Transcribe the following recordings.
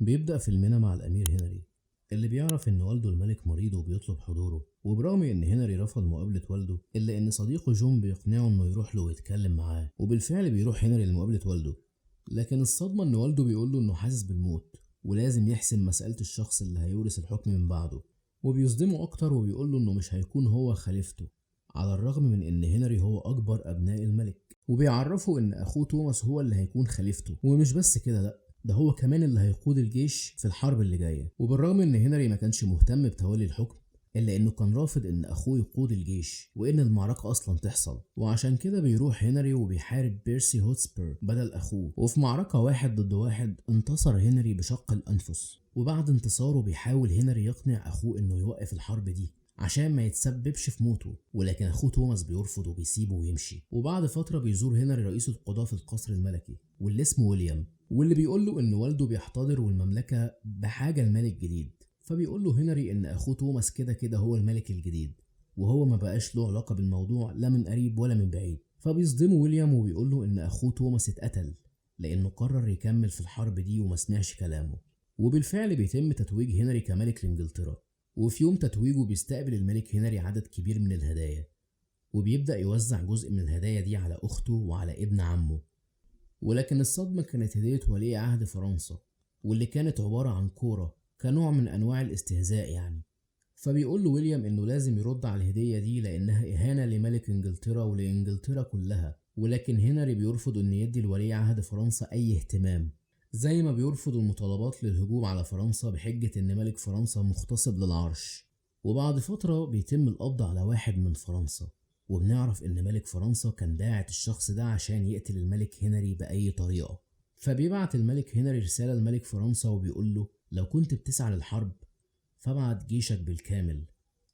بيبدأ فيلمنا مع الأمير هنري اللي بيعرف إن والده الملك مريض وبيطلب حضوره، وبرغم إن هنري رفض مقابلة والده إلا إن صديقه جون بيقنعه إنه يروح له ويتكلم معاه، وبالفعل بيروح هنري لمقابلة والده. لكن الصدمة إن والده بيقول له إنه حاسس بالموت ولازم يحسم مسألة الشخص اللي هيورث الحكم من بعده، وبيصدمه أكتر وبيقول له إنه مش هيكون هو خليفته، على الرغم من إن هنري هو أكبر أبناء الملك، وبيعرفه إن أخوه توماس هو اللي هيكون خليفته، ومش بس كده لأ، ده هو كمان اللي هيقود الجيش في الحرب اللي جاية. وبالرغم إن هنري ما كانش مهتم بتولي الحكم إلا إنه كان رافض إن أخوه يقود الجيش وإن المعركة أصلا تحصل، وعشان كده بيروح هنري وبيحارب بيرسي هوتسبير بدل أخوه. وفي معركة 1 ضد 1 انتصر هنري بشق الأنفس، وبعد انتصاره بيحاول هنري يقنع أخوه إنه يوقف الحرب دي عشان ما يتسببش في موته، ولكن أخوه توماس بيرفض وبيسيبه ويمشي. وبعد فترة بيزور هنري رئيس القضاة في القصر الملكي واللي اسمه ويليام، واللي بيقول له إن والده بيحتضر والمملكة بحاجة لملك جديد. فبيقول له هنري إن أخوه توماس كده كده هو الملك الجديد، وهو ما بقاش له علاقة بالموضوع لا من قريب ولا من بعيد. فبيصدمه ويليام وبيقول له إن أخوه توماس اتقتل لأنه قرر يكمل في الحرب دي وما سمعش كلامه. وبالفعل بيتم تتويج هنري كملك لإنجلترا، وفي يوم تتويجه بيستقبل الملك هنري عدد كبير من الهدايا، وبيبدأ يوزع جزء من الهدايا دي على أخته وعلى ابن عمه. ولكن الصدمة كانت هدية ولي عهد فرنسا، واللي كانت عبارة عن كورة كنوع من أنواع الاستهزاء يعني. فبيقول له ويليام إنه لازم يرد على الهدية دي لأنها إهانة لملك إنجلترا ولإنجلترا كلها، ولكن هنري بيرفض إنه يدي لولي عهد فرنسا أي اهتمام، زي ما بيرفض المطالبات للهجوم على فرنسا بحجة إن ملك فرنسا مغتصب للعرش. وبعد فترة بيتم القبض على واحد من فرنسا، وبنعرف إن ملك فرنسا كان باعت الشخص ده عشان يقتل الملك هنري بأي طريقة. فبيبعت الملك هنري رسالة لملك فرنسا وبيقول له لو كنت بتسعى للحرب فابعت جيشك بالكامل،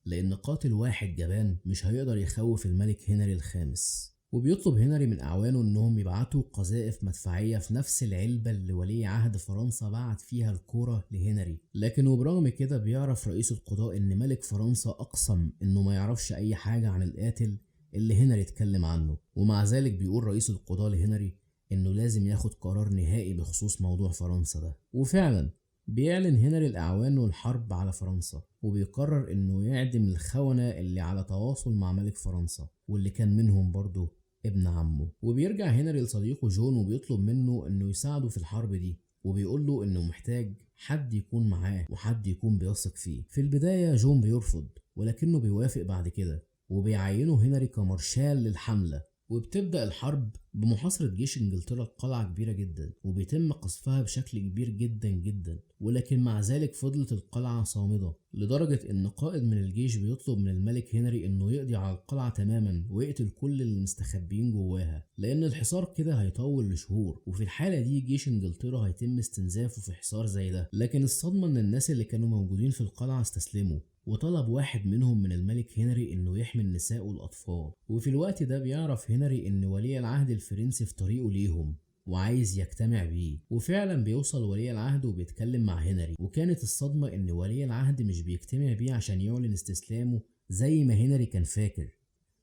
لأن قاتل واحد جبان مش هيقدر يخوف الملك هنري الخامس. وبيطلب هنري من أعوانه إنهم يبعتوا قذائف مدفعية في نفس العلبة اللي ولي عهد فرنسا بعت فيها الكورة لهنري. لكن وبرغم كده بيعرف رئيس القضاء إن ملك فرنسا أقسم إنه ما يعرفش أي حاجة عن القاتل اللي هنري اتكلم عنه، ومع ذلك بيقول رئيس القضاء لهنري إنه لازم ياخد قرار نهائي بخصوص موضوع فرنسا ده. وفعلا بيعلن هنري الأعوان والحرب على فرنسا، وبيقرر إنه يعدم الخونة اللي على تواصل مع ملك فرنسا واللي كان منهم برضه ابن عمه. وبيرجع هنري لصديقه جون وبيطلب منه إنه يساعده في الحرب دي، وبيقول له إنه محتاج حد يكون معاه وحد يكون بيثق فيه. في البداية جون بيرفض، ولكنه بيوافق بعد كده، وبيعينه هنري كمارشال للحملة. وبتبدأ الحرب بمحاصرة جيش انجلترا القلعة كبيرة جدا، وبيتم قصفها بشكل كبير جدا جدا، ولكن مع ذلك فضلت القلعة صامدة، لدرجة ان قائد من الجيش بيطلب من الملك هنري انه يقضي على القلعة تماما ويقتل كل المستخبيين جواها، لان الحصار كده هيطول لشهور، وفي الحالة دي جيش انجلترا هيتم استنزافه في حصار زي ده. لكن الصدمة ان الناس اللي كانوا موجودين في القلعة استسلموا، وطلب واحد منهم من الملك هنري انه يحمي النساء والاطفال. وفي الوقت ده بيعرف هنري ان ولي العهد الفرنسي في طريقه ليهم وعايز يجتمع بيه، وفعلا بيوصل ولي العهد وبيتكلم مع هنري. وكانت الصدمة ان ولي العهد مش بيجتمع بيه عشان يعلن استسلامه زي ما هنري كان فاكر،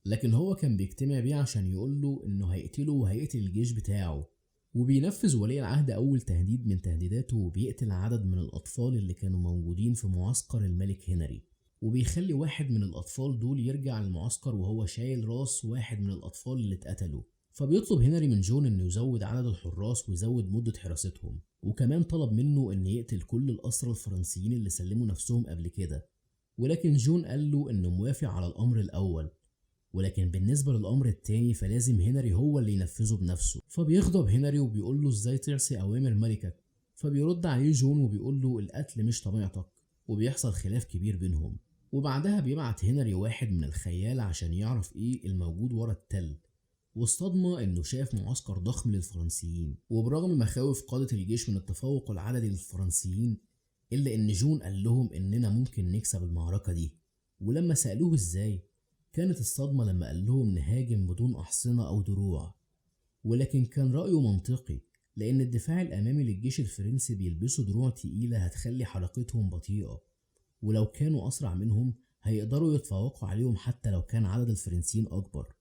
لكن هو كان بيجتمع بيه عشان يقوله انه هيقتله وهيقتل الجيش بتاعه. وبينفذ ولي العهد أول تهديد من تهديداته، وبيقتل عدد من الأطفال اللي كانوا موجودين في معسكر الملك هنري، وبيخلي واحد من الأطفال دول يرجع للمعسكر وهو شايل راس واحد من الأطفال اللي اتقتلوا. فبيطلب هنري من جون إنه يزود عدد الحراس ويزود مدة حراستهم، وكمان طلب منه إنه يقتل كل الأسرى الفرنسيين اللي سلموا نفسهم قبل كده. ولكن جون قال له إنه موافق على الأمر الأول، ولكن بالنسبة للأمر التاني فلازم هنري هو اللي ينفذه بنفسه. فبيغضب هنري وبيقول له إزاي تعصي أوامر ملكك؟ فبيرد عليه جون وبيقول له القتل مش طبيعتك، وبيحصل خلاف كبير بينهم. وبعدها بيبعت هنري واحد من الخيال عشان يعرف ايه الموجود ورا التل، والصدمة انه شاف معسكر ضخم للفرنسيين. وبرغم مخاوف قادة الجيش من التفوق العددي للفرنسيين، الا ان جون قال لهم اننا ممكن نكسب المعركة دي. ولما سألوه ازاي، كانت الصدمة لما قال لهم نهاجم بدون أحصنة أو دروع. ولكن كان رأيه منطقي، لأن الدفاع الأمامي للجيش الفرنسي بيلبسوا دروع تقيلة هتخلي حركتهم بطيئة، ولو كانوا أسرع منهم هيقدروا يتفوقوا عليهم حتى لو كان عدد الفرنسيين أكبر.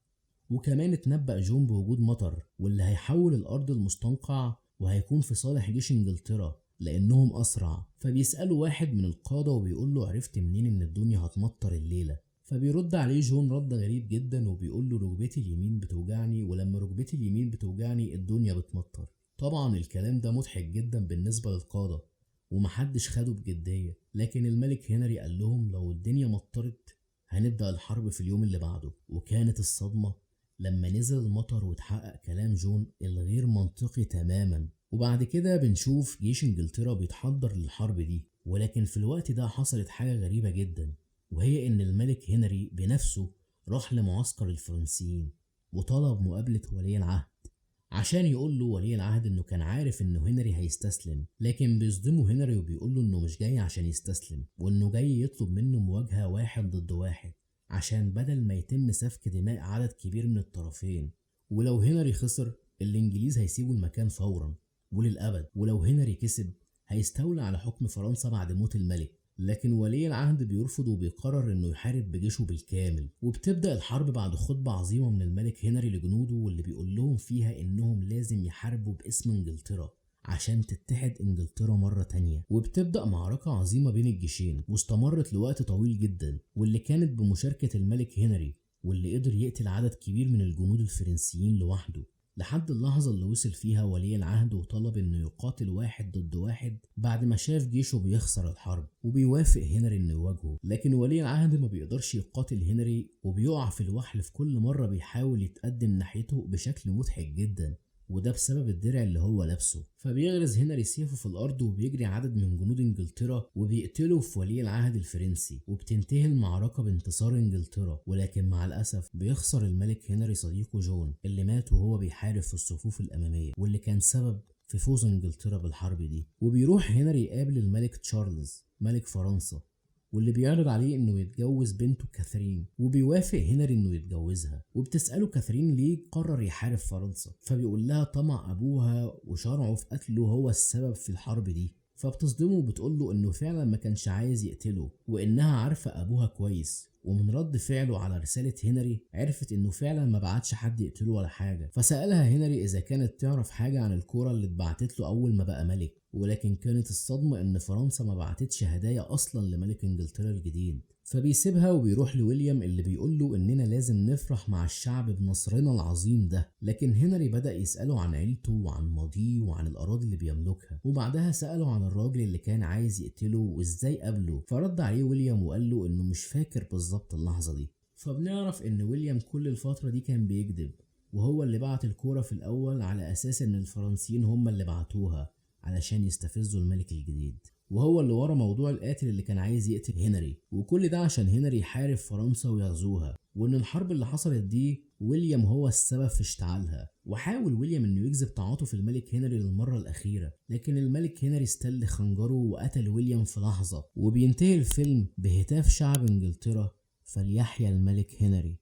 وكمان اتنبأ جون بوجود مطر واللي هيحول الأرض المستنقع وهيكون في صالح جيش إنجلترا، لأنهم أسرع. فبيسأله واحد من القادة وبيقول له عرفت منين إن الدنيا هتمطر الليلة؟ فبيرد عليه جون رد غريب جدا وبيقول له ركبتي اليمين بتوجعني، ولما ركبتي اليمين بتوجعني الدنيا بتمطر. طبعا الكلام ده مضحك جدا بالنسبة للقادة ومحدش خده بجدية، لكن الملك هنري قال لهم لو الدنيا مطرت هنبدأ الحرب في اليوم اللي بعده. وكانت الصدمة لما نزل المطر وتحقق كلام جون الغير منطقي تماما. وبعد كده بنشوف جيش انجلترا بيتحضر للحرب دي، ولكن في الوقت ده حصلت حاجة غريبة جدا، وهي ان الملك هنري بنفسه راح لمعسكر الفرنسيين وطلب مقابلة ولي العهد عشان يقول له ولي العهد انه كان عارف انه هنري هيستسلم، لكن بيصدمه هنري وبيقول له انه مش جاي عشان يستسلم، وانه جاي يطلب منه مواجهة 1 ضد 1 عشان بدل ما يتم سفك دماء عدد كبير من الطرفين، ولو هنري خسر الانجليز هيسيبوا المكان فورا وللأبد، ولو هنري كسب هيستولى على حكم فرنسا بعد موت الملك. لكن ولي العهد بيرفض وبيقرر انه يحارب بجيشه بالكامل. وبتبدأ الحرب بعد خطبة عظيمة من الملك هنري لجنوده، واللي بيقول لهم فيها انهم لازم يحاربوا باسم انجلترا عشان تتحد انجلترا مرة تانية. وبتبدأ معركة عظيمة بين الجيشين واستمرت لوقت طويل جدا، واللي كانت بمشاركة الملك هنري، واللي قدر يقتل عدد كبير من الجنود الفرنسيين لوحده، لحد اللحظة اللي وصل فيها ولي العهد وطلب انه يقاتل 1 ضد 1 بعد ما شاف جيشه بيخسر الحرب، وبيوافق هنري انه يواجهه. لكن ولي العهد ما بيقدرش يقاتل هنري وبيقع في الوحل في كل مرة بيحاول يتقدم ناحيته بشكل مضحك جدا، وده بسبب الدرع اللي هو لابسه. فبيغرز هنري سيفه في الارض وبيجري عدد من جنود انجلترا وبيقتلوا في ولي العهد الفرنسي، وبتنتهي المعركة بانتصار انجلترا. ولكن مع الاسف بيخسر الملك هنري صديقه جون اللي مات وهو بيحارب في الصفوف الامامية، واللي كان سبب في فوز انجلترا بالحرب دي. وبيروح هنري يقابل الملك تشارلز ملك فرنسا، واللي بيعرض عليه انه يتجوز بنته كاثرين، وبيوافق هنري انه يتجوزها. وبتسأله كاثرين ليه قرر يحارب فرنسا، فبيقول لها طمع ابوها وشرعه في قتله هو السبب في الحرب دي. فبتصدمه وبتقول له انه فعلا ما كانش عايز يقتله، وانها عارفة ابوها كويس، ومن رد فعله على رسالة هنري عرفت انه فعلا ما بعتش حد يقتله ولا حاجة. فسألها هنري اذا كانت تعرف حاجة عن الكورة اللي اتبعتت له اول ما بقى ملك، ولكن كانت الصدمة ان فرنسا ما بعتتش هدايا اصلا لملك انجلترا الجديد. فبيسيبها وبيروح لويليام اللي بيقول له اننا لازم نفرح مع الشعب بنصرنا العظيم ده. لكن هنري بدأ يسأله عن عيلته وعن ماضيه وعن الأراضي اللي بيملكها، وبعدها سأله عن الراجل اللي كان عايز يقتله وازاي قابله. فرد عليه ويليام وقال له انه مش فاكر بالظبط اللحظة دي. فبنعرف ان ويليام كل الفترة دي كان بيكذب، وهو اللي بعت الكورة في الأول على أساس ان الفرنسيين هم اللي بعتوها علشان يستفزوا الملك الجديد، وهو اللي ورا موضوع القاتل اللي كان عايز يقتل هنري، وكل ده عشان هنري يحارب فرنسا ويغزوها، وان الحرب اللي حصلت دي ويليام هو السبب في اشتعالها. وحاول ويليام انه يجذب تعاطف الملك هنري للمرة الأخيرة، لكن الملك هنري استل خنجره وقتل ويليام في لحظة. وبينتهي الفيلم بهتاف شعب انجلترا: فليحيا الملك هنري.